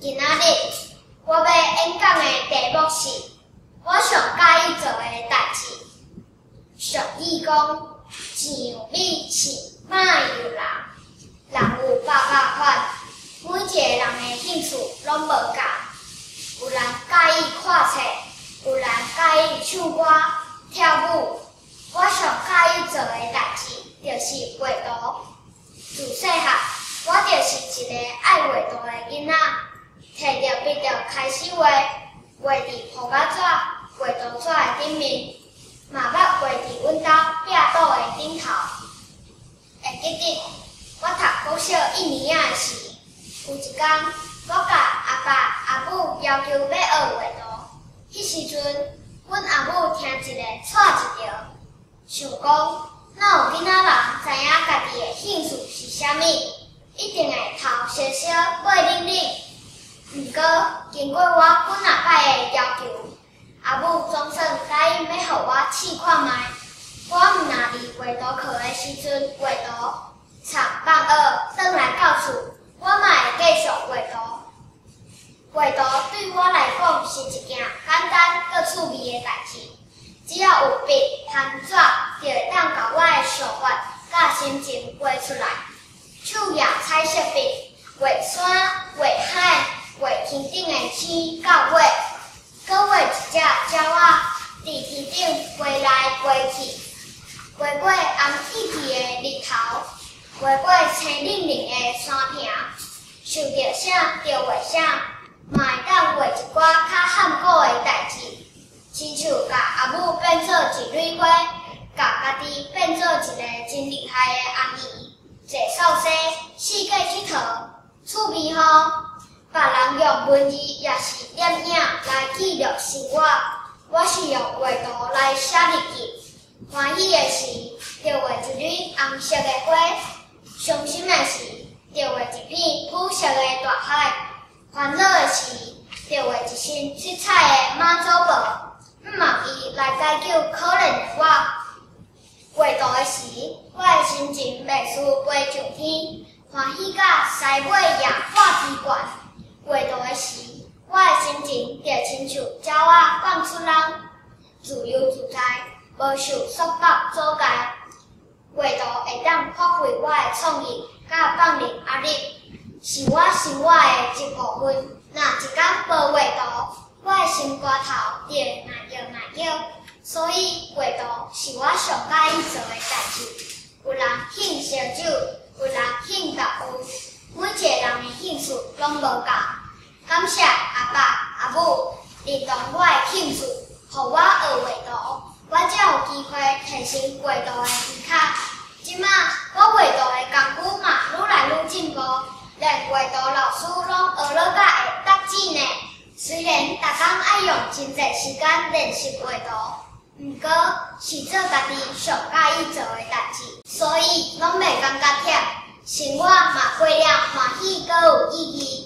今仔日我欲演講的題目是我上佮意做的代誌。俗語講，上美飼馬由人，人有百百款，每一个人的興趣攏無仝。有人佮意看冊，有人佮意唱歌、跳舞。我上佮意做的代誌就是畫圖。自細漢，我就是一個愛畫圖的囡仔，提著筆就開始畫，畫佇塗鴉紙、畫圖紙的頂面，嘛捌畫佇阮兜壁桌的頂頭。會記得我讀國小一年仔的時，有一工我共阿爸阿母要求欲學畫圖，彼時陣阮阿母聽一下掣一趒，想講哪有囡仔人知影家己的興趣是啥物，一定會頭燒燒尾冷冷。毋過經過我幾若擺的要求，阿母總算答應欲予我試看覓。我毋若佇畫圖課的時陣畫圖，讖放學轉來到厝，我嘛會繼續畫圖。畫圖對我來講是一件簡單閣趣味的代誌，只要有筆和紙，就會當共我的想法佮心情畫出來。手拿彩色筆，畫山、畫海、畫天頂的星佮月，閣畫一隻鳥仔佇天頂飛來飛去，畫過紅起起的日頭，畫過青冷冷的山坪，想著啥就畫啥，嘛會當畫一寡較譀古的代誌，親像共阿母變做一蕊花，共家己變做一个真厲害的阿姨，坐掃帚，四界𨑨迌，趣味吼！別人用文字抑是攝影來記錄生活，我是用畫圖來寫日記。歡喜的時，就畫一蕊紅色的花；傷心的時，就畫一片紫色的大海；煩惱的時，就畫一身七彩的媽祖婆，向望伊來解救可憐的我。畫圖的時，我的心情袂輸飛上天，歡喜甲鳃尾也破天懸。畫圖的時，我的心情就親像鳥仔放出籠，自由自在，無受束縛阻礙。畫圖會當發揮我的創意，佮放任壓力，是我生活的一部分。若一工無畫圖，我的心肝頭就會硬叫硬叫。所以畫圖是我上佮意做的代誌。有人興燒酒，有人興跳舞，每一个人的興趣攏無仝。感謝阿爸阿母認同我的興趣，予我學畫圖，我才有機會提升畫圖的技巧。這馬我畫圖的功夫嘛愈來愈進步，連畫圖老師攏學落甲會答嘴呢。雖然逐工愛用真濟時間練習畫圖，毋過是做家己上佮意做的代誌，所以攏袂感覺忝，生活嘛過了歡喜閣有意義。